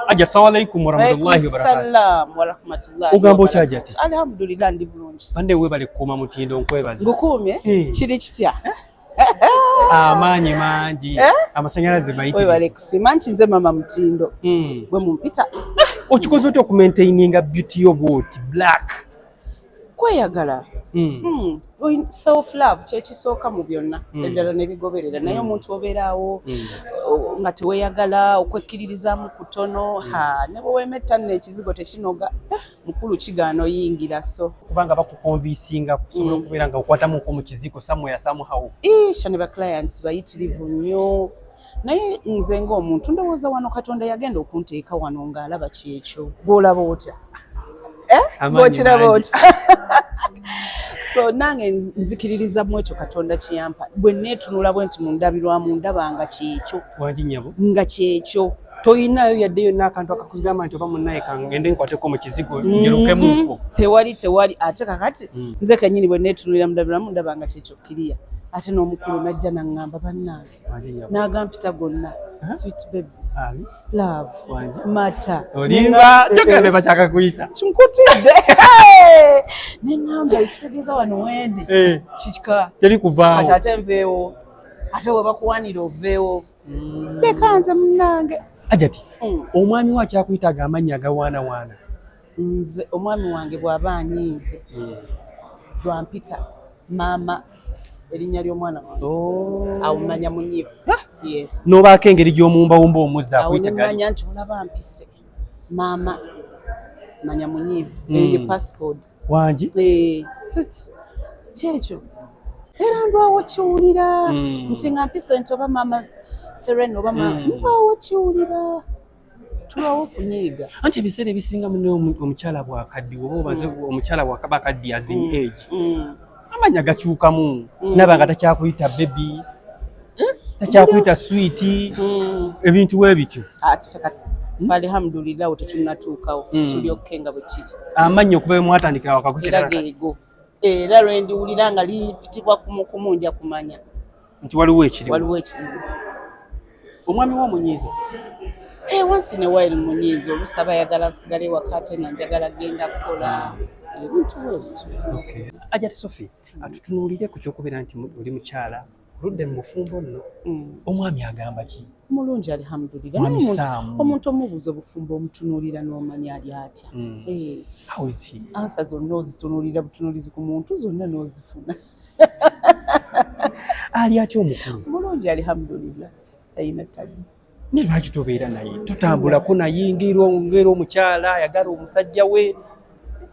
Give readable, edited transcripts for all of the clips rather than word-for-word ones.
Aja, assalamu alaikum warahmatullahi wabarakatuh. Salam warahmatullahi. Ogamba otya, Hajati? Alhamdulillah, ndi bulungi. Bande webale kukuuma mutindo, nkwebaza. Ngukuumye. Eh. Kiri kitya? Amaanyi mangi, amasanyalaze mayitirivu. Webale kusiima nti nze mama mutindo. Bwe mumpita. Okikoze otya okumaintaininga beauty yo bwoti black? Kweyagala. Self love kyekisooka mu byonna, ebirala ne bigoberera, naye omuntu obeeraawo nga teweeyagala, okwekkiririzaamu kutono, ha ne bwe weemetta nno ekizigo tekinoga mukulu, kigaana oyingira, so Kubanga bakuconvincinga kusobola okubeera nga okwatamuko mu kizigo somewhere, somehow. Isha ne ba clients bayitirivu nnyo, naye nze ng'omuntu ndowooza wano Katonda yagenda okunteeka wano ng'alaba kyekyo. Gw'olaba otya? Eh? Amaanyi Gw'okiraba mangi. otya? So nange nzikiririza mu ekyo Katonda kyeyampa. Bwe neetunula bwe nti mu ndabirwamu, ndaba nga kyekyo. Wangi nnyabo. Nga kyekyo. Toyinaayo yadde yonna akantu akakugamba nti oba munnaye kangende nkwateko mu kizigo njerukemuko? Tewali, tewali. Ate kakati nze kennyini bwe neetunulira mu ndabirwamu, ndaba nga kyekyo kiriya, ate n'omukulu najja naŋŋamba, bannange, Wangi nnyabo. n'agampita gonna, sweet baby, Ali? love, Wangi. mata. Olimba, kyogera bakyakakuyita. Nkutidde, neŋŋamba ekitegeeza wano wendi kika. Teri kuvaawo. Kati ate nveewo, ate we bakuwanira oveewo, leka nze munnange. Ajati, omwami we akyakuyitaga amannya agawaanawaana? Nze omwami wange bw'aba anyiize lwampita maama, erinnya ly'omwana wange, awo mmanya munyiivu, yes. N'obaako engeri gy'omuwumbawumba omuzza Awo akuyita gali. nemanya nti olaba mpise maama, manya munyiivu. Eyo ye passcode. Wangi. Eh, kyekyo era ndwawo kiwulira nti nga mpise nti oba maama Serena oba ndwawo kiwulira, tulwawo okunyiiga. Anti ebiseera ebisinga mune omukyala bwakaddiwa oba obaze omukyala bwakaba akaddiya as in age, amannya gakyukamu, naba nga takyakuyita baby, takyakuyita sweet, ebintu bwe bityo. Ati ffe kati fe alhamdulillah wo tetunnatuukawo. Tuli okay nga bwe kiri. Amannya okuva we mwatandikira Era wakakutera. Geego era lwendiwulira nga liyitibwa kumukumu, nja kumanya nti waliwo ekiriwo. Waliwo ekiriwo. Omwami w'omunyiiza? Eh, once in a while munyiiza, oluusi aba ayagala nsigale ewaka ate nga njagala genda kukola, ebintu bwe bityo. Okay. Ajati Sophie, atutunuulire ku kyokubeera nti oli mukyala oludde mu bufumbo nno. Omwami agamba ki? Mulungi, alhamdulillah. Mwami Naye omuntu- Sam. Omuntu omubuuza obufumbo, omutunuulira n'omanya ali atya. Eh, How is he? Answer zonna ozitunuulira butunuulizi ku muntu, zonna n'ozifuna. Ali atya omukulu? Mulungi, alhamdulillah, talina tabu. Ne lwaki tobeera naye, tutambulako naye ng'era omukyala ayagala omusajja we?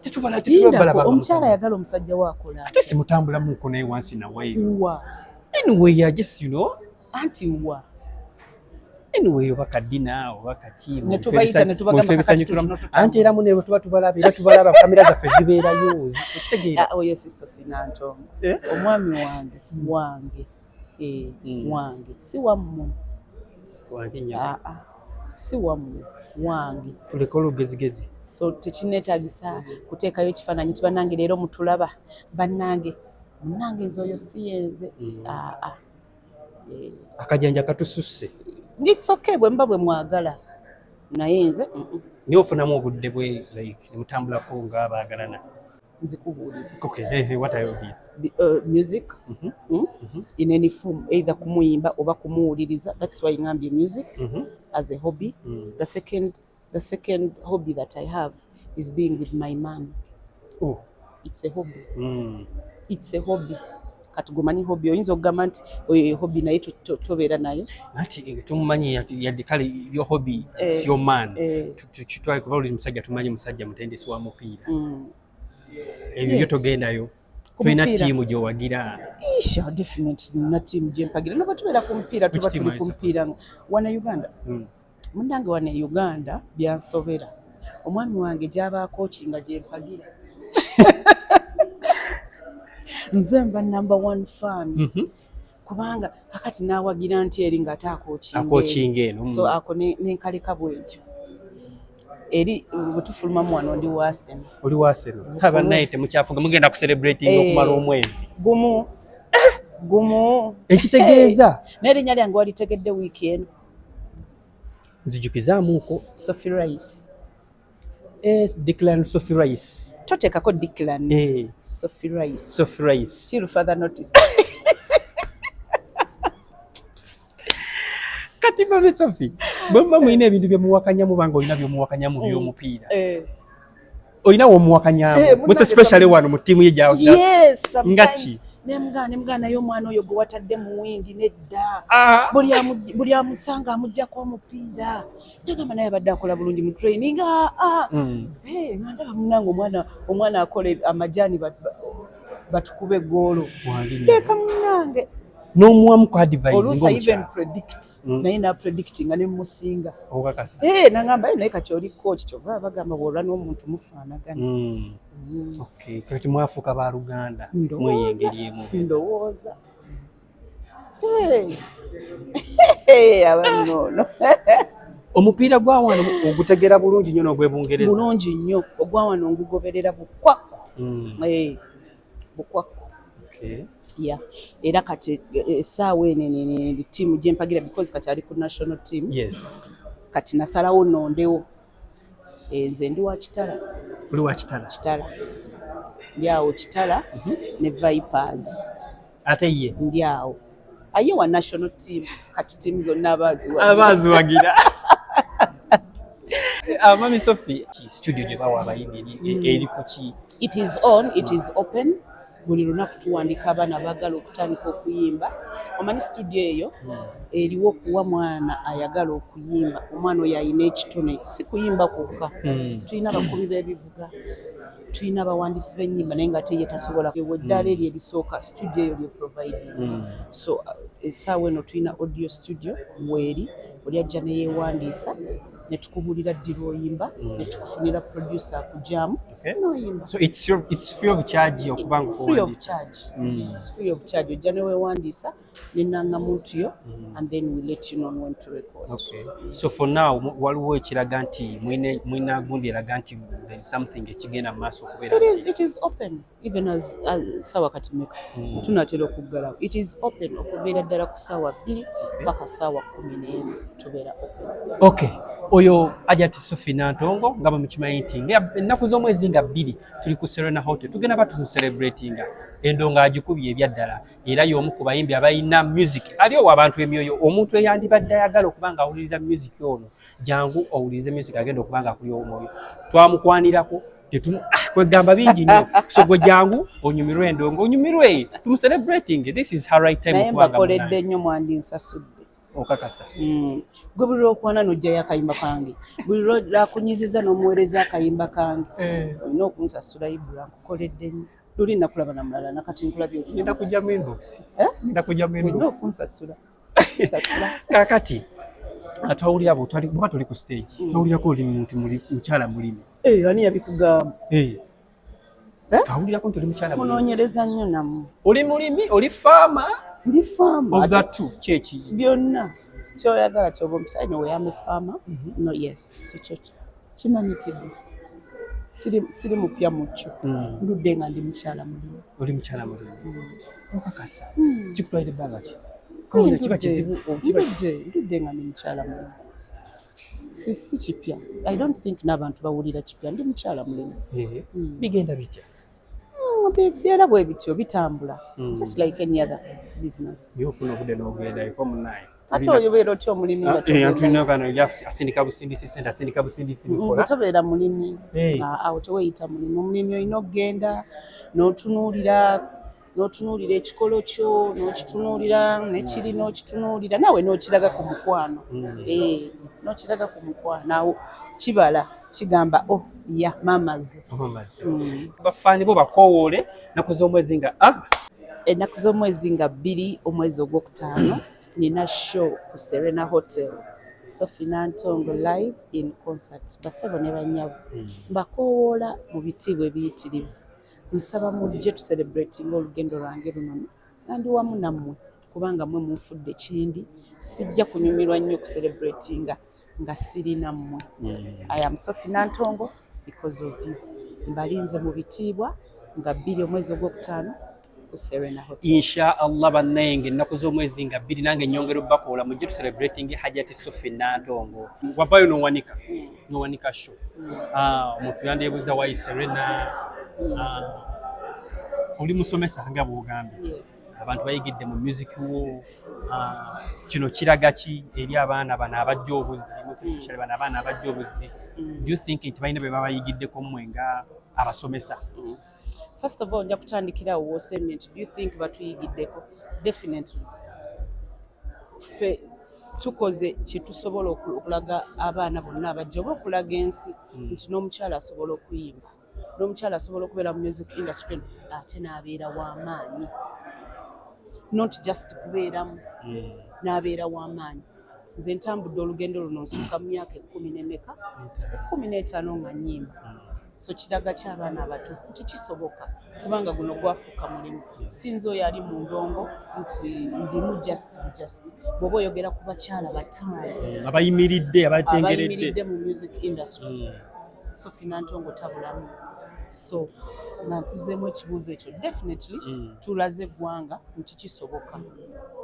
Tetubala Lindako, tetubalabanga. Omukyala ayagala omusajja we akola? Ate simutambulamuko naye once in a while? Wa? Anyway, I just Anti wa? Anyway, oba kadina oba kaki. Ne tubayita ne tubagamba, kakati tutuno tutambula. Anti era mune bwe tuba tubalaba, era tubalaba, kamera zaffe zibeerayo, okitegeera? Ah, oyo si Sophie Nantongo. Eh? Omwami wange wange, eh, wange, si wammwe. Wange nnyabo. Ah, ah, si wammwe, wange. Tuleke olugezigezi. So tekineetagisa kuteekayo ekifaananyi ti bannange leero mutulaba, bannange, munnange, nze oyo si yenze. Ah, ah. Eh, Akajanja katususse. It's okay bwe muba bwe mwagala, naye nze Naye ofunamu obudde bwe like nemutambulako ng'abaagalana? Nzikubuulira. Okay, hey, hey, what are your hobbies? Music, in any form, either kumuyimba oba kumuwuliriza. That's why ngambye music as a hobby. The second hobby that I have is being with my man. Oh. It's a hobby. It's a hobby. Kati gomanyi hobby, oyinza okugamba nti oyo ye hobby, naye tobeera nayo. Anti tumumanyi yadde kale your hobby, it's your man. Eh. Kitwale kuba oli musajja, tumanyi musajja mutendesi wa mupiira. Ebyo byo togendayo? Ku Tolina mupiira. ttiimu gy'owagira? Isha, definitely nina ttiimu gyempagira, noba tubeera ku mupiira, tuba Which team tuli are ku you? mupiira wana Uganda. Munnange, wana e Uganda byansobera, omwami wange gy'aba coachinga gyempagira, nze mba number one fan, kubanga akati n'awagira nti eri ng'ate acoachinga. Acoachinga eno, So ako nenkaleka bwentyo eri bwe tufulumamu wano, ndi wa Arsenal. Oli wa Arsenal? Abannaye temukyafuga, mugenda ku celebrating Eh. okumala omwezi. Gumu gumu. Ekitegeeza N'erinnya lyange walitegedde wiiki eno. Nzijukizaamuuko. Sophie Rice. Declan Sophie Rice. Toteekako Declan. Sophie Rice. Sophie Rice. Till further notice. Kati babe Sophie, bwe muba mulina ebintu bye muwakanyamu, banga olina byomuwakanyamu by'omupiira, olina womuwakanyamu, munnange, most especially wano mu ttiimu ye Yes, nga sometimes. ki? Nemugaana naye omwana oyo gwe watadde mu wing nedda. Buli amusanga amugjako omupiira. Nagamba naye abadde akola bulungi mu training. Nga ndaba munnange omwana akola amajaani batukuba eggoolo. Wangi nnyo. Leka munnange. N'omuwamu ku advice Oluusi I even ng'omukyala. predict, naye na predict nga nemusinga. Okakasa? Nangamba, "Eh, naye kati oli coach, kyova bagamba bw'olwa n'omuntu mufaanagana." Okay, kati mwafuuka baluganda Ndowooza. mweyo engeri emu. Ndowooza. Hey. Hey, abanoono. Omupiira gwa wano ogutegera bulungi nnyo n'ogw'Ebungereza? Bulungi nnyo, ogwa wano ngugoberera bukwakku. Bukwakku. Yeah. Era kati essaawa eno ttiimu gye mpagira, because kati ali ku national team. Kati nasalawo nondewo. Nze ndi wa Kitala. Oli wa Kitala? Kitala. Ndi awo Kitala ne Vipers. Ate ye? Ndi awo. Aye wa national team, kati ttiimu zonna abaaziwagira. Abaaziwagira. Mami Sophie, studio gye bawa abayimbi eri ku ki? It is on, it is open. Buli lunaku tuwandika abaana abaagala okutandika okuyimba. Omanyi studio eyo eriwo okuwa mwana ayagala okuyimba, omwana oyo alina ekitone, si kuyimba kwokka. Tulina abakubi b'ebivuga, tulina abawandiisi b'ennyimba, naye nga ate ye tasobola. Ewo eddaala eryo erisooka studio eyo lye providing. So essaawa eno tulina audio studio weeri, oli ajja ne yeewandiisa ne tukubuulira ddi lw'oyimba, ne tukufunira producer akugyamu n'oyimba. So it's free of charge okuba nga Free of owandiisa? charge. It's free of charge. Ojja ne weewandiisa nenangamuntu yo and then we let you know when to record. Okay. So for now waliwo ekiraga nti mwina gundi eraga nti there is something ekigenda mu maaso okubeera? It is open even as sawa kati meka? Tunatera okuggalawo. It is open okuviira ddala ku saawa 2 paka saawa 11, tubeera open. Okay, oyo Hajati Sophie Nantongo, nga bwe mukimanyi nti ennaku z'omwezi nga 2 tuli ku Serena Hotel, tugenda batumucelebratinga endongo agikubye ebyaddala, era y'omu ku bayimbi abalina music ali owo abantu emyoyo. Omuntu eyandibadde ayagala okuba nga awuliriza music ono, jangu owulirize music agenda okuba nga akuli omwoyo. Twamukwanirako kwegamba bingi nnyo, so gwe jangu onyumirwe endongo, onyumirwe tumucelebrating. This is her right time Naye okuba nga mbakoledde munange. nnyo, mwandinsasudde. Okakasa? Gwe buli lwokwana n'ojjayo akayimba kange, buli lwakunyiziza n'omuweereza akayimba kange, olina okunsasula. Ibra, nkukoledde nnyo. Luli nakulaba na mulala, nakati nkulabye oli. Ngenda kujja mu inbox. Eh? Ngenda kujja mu Olina inbox. okunsasula. Sasula. Kakati twawulira bweba tuli ku stage, twawulirako oli muntu mukyala mulimi. Eh, ani yabikugamba? Eh. Eh? Twawulirako nti oli mukyala mulimi. Munoonyereza nnyo nammwe. Oli mulimi, oli farmer? Ndi farmer. Of that two kyeki? Byonna kyoyagala kyoba omusajja no weyame farmer. No, yes, kikyo kimanyikiddwa. Siri mupya mu kyo. Ndudde nga ndi mukyala mulimi. Oli mukyala mulimi, okakasa? Kikutwalira ebbanga ki? Kubanga kiba kizibu Ndudde nga ndi mukyala mulimi. Si kipya. I don't think n'abantu bawulira kipya, ndi mukyala mulimi. Eh, bigenda bitya? Era bwe bityo bitambula, just like any other business. Ye ofuna obudde n'ogendayo munaye? Ate oyo beera otya omulimi nga togendayo? Tulina kano asindika busindisi sente, asindika busindisi bikola. Tobeera mulimi. Eh. Ah, awo teweeyita mulimi. Omulimi olina okugenda n'otunuulira ekikolo kyo, n'okitunuulira nekiri, n'okitunuulira naawe n'okiraga ku mukwano. Eh, n'okiraga ku mukwano, awo kibala kigamba, "Oh ya mamaze." Amazzi. Bafaani bo bakowoole naku z'omwezi nga Ennaku z'omwezi nga 2 omwezi ogwokutaano nina show ku Serena Hotel, Sophie Nantongo live in concert. Basebo ne bannyabo, mbakoowoola mu bitiibwa ebiyitirivu, nsaba mujje tucelebratinga olugendo lwange luno nga ndi wamu nammwe, kubanga mwe munfudde kindi. Sijja kunyumirwa nnyo kucelebratinga nga siri nammwe. I am Sophie Nantongo because of you. Mbalinze mu bitiibwa nga 2 omwezi ogwokutaano. Ku Serena Hotel. Insha Allah. Bannaye, ennaku z'omwezi nga 2, nange nyongera obbakoola, mujje tucelebrating Hajati Sophie Nantongo. Wavayo nowanika show. Ah, omuntu yandeebuza, "Why Serena?" Ah, oli musomesa nga bw'ogambye. Yes. Abantu bayigidde mu music wo. Ah, kino kiraga ki eri abaana bano abajja obuzzi, most especially bano abaana abajja obuzzi? Do you think nti balina be babayigiddeko mmwe nga abasomesa? First of all, nja kutandikira awo w'osembye nti, do you think batuyigiddeko? Definitely, ffe tukoze kye tusobola okulaga abaana bonna abajja oba okulaga ensi nti n'omukyala asobola okuyimba, n'omukyala asobola okubeera mu music industry ate n'abeera w'amaanyi, not just kubeeramu, n'abeera w'amaanyi. Nze ntambudde olugendo luno nsuuka mu myaka 10 n'emeka, 15 nga nnyimba. So kiraga ki abaana abato nti kisoboka, kubanga guno gwafuuka mulimu. Sinza oyo ali mu ndongo nti ndimu just bw'oba oyogera ku bakyala 5 abayimiridde, abatengeredde, abayimiridde mu music industry, Sophie Nantongo tabulamu. So nga nkuzeemu ekibuuzo ekyo, definitely tulaze eggwanga nti kisoboka,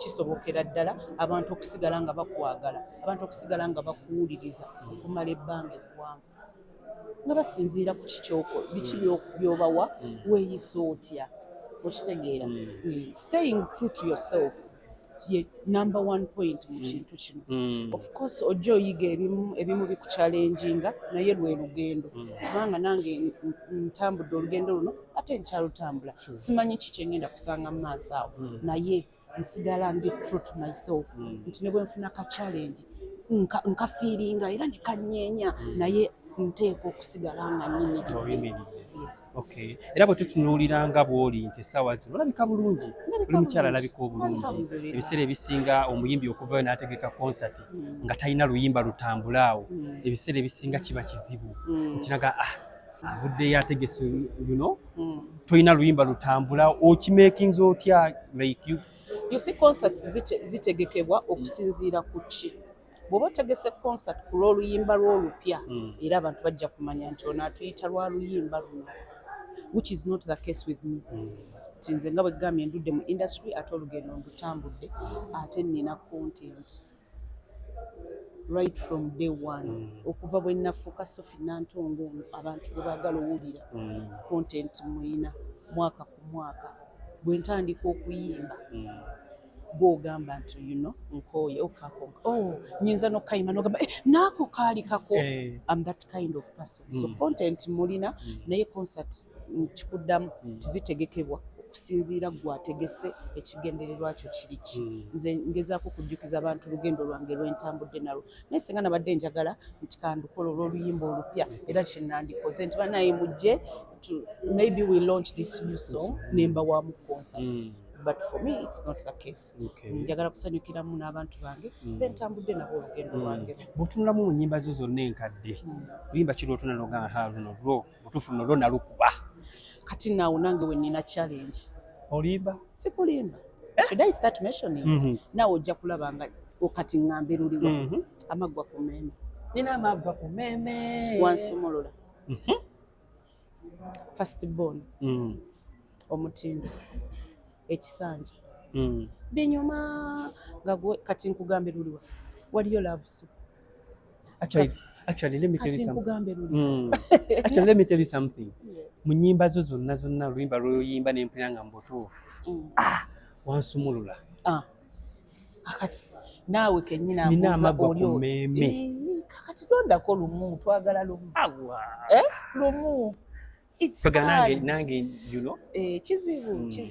kisobokera ddala abantu okusigala nga bakwagala, abantu okusigala nga bakuwuliriza okumala ebbanga eggwanvu nga basinziira ku kikyoko biki by'obawa, weeyisa otya, okitegeera? Staying true to yourself ye number one point mu kintu kino. Of course ojja oyiga ebimu, ebimu bikuchallenginga, naye lwe lugendo, kubanga nange ntambudde olugendo luno ate nkyalutambula. Simanyi ki kyengenda kusanga mu maaso awo, naye nsigala ndi true to myself nti ne bwe nfuna ka challenge nkafeelinga era ne kanyeenya, naye nteekwa okusigala nga nyimiridde. Oyimiridde. Yes. Okay. Era bwe tutunuulira nga bw'oli nti essaawa zino olabika bulungi, Ndabika oli mukyala bulungi. alabika obulungi. Alhamdulillah. Ebiseera ebisinga omuyimbi okuvayo n'ategeka konsati nga talina luyimba lutambula awo, ebiseera ebisinga kiba kizibu nti naga, ah, avuddeyo ategese, tolina luyimba lutambula, okimakinga otya, like you? You see, concerts zitegekebwa okusinziira ku ki? Bw'oba otegese concert ku lw'oluyimba lw'olupya, era abantu bajja kumanya nti ono atuyita lwa luyimba luno, which is not the case with me. Nti nze nga bwe gambye, ndudde mu industry ate olugendo ndutambudde, ate nina content right from day one. Okuva bwe nafuuka Sophie Nantongo ono abantu gwe baagala owulira, content muyina mwaka ku mwaka. Bwe ntandika okuyimba, gwogamba nti nkooye okako, oh, nyinza n'okukayimba nogamba, "Eh, naako kaali kako." Eh. I'm that kind of person. So content mulina, naye concert kikuddamu tizitegekebwa okusinziira gwe ategese ekigendererwa kyo kiri ki. Nze ngezaako kujjukiza abantu lugendo lwange lwentambudde nalwo, naye singa nabadde njagala nti kandukola olw'oluyimba olupya, era kyenandikoze nti banaye mujje maybe we launch this new song nembawamu concert. But for me it's not the case. Njagala kusanyukiramu n'abantu bange bentambudde nabo olugendo lwange. Bw'otunulamu mu nnyimba zo zonna enkadde, luyimba ki lwotuna nogamba, "Ha, luno lwo butuufu, luno lwo nalukuba"? Kati naawo nange we nina challenge. Olimba. Sikulimba. Should I start mentioning? Mhm. Naawe ojja kulaba nga okati ŋŋambe luliwa. Amaggwa ku mmeeme. Nina amaggwa ku mmeeme. Wansumulula, First Born, Omutindo, Ekisanja. Binyuma nga gwe kati nkugambe luliwa. Waliyo Love Soup. Actually, let me tell you Kati something. nkugambe luli. Actually, let me tell you something. Yes. Mu nnyimba zo zonna zonna, oluyimba lw'oyimba nempulira nga mubutuufu, wansumulula. Ah. Kakati naawe kennyini Nina ambuuza amaggwa oli ku mmeeme. Eh, kakati londako lumu, twagala lumu. Awa. Eh? Lumu. It's Pega nange hard. nange. Eh, kizibu, kizibu.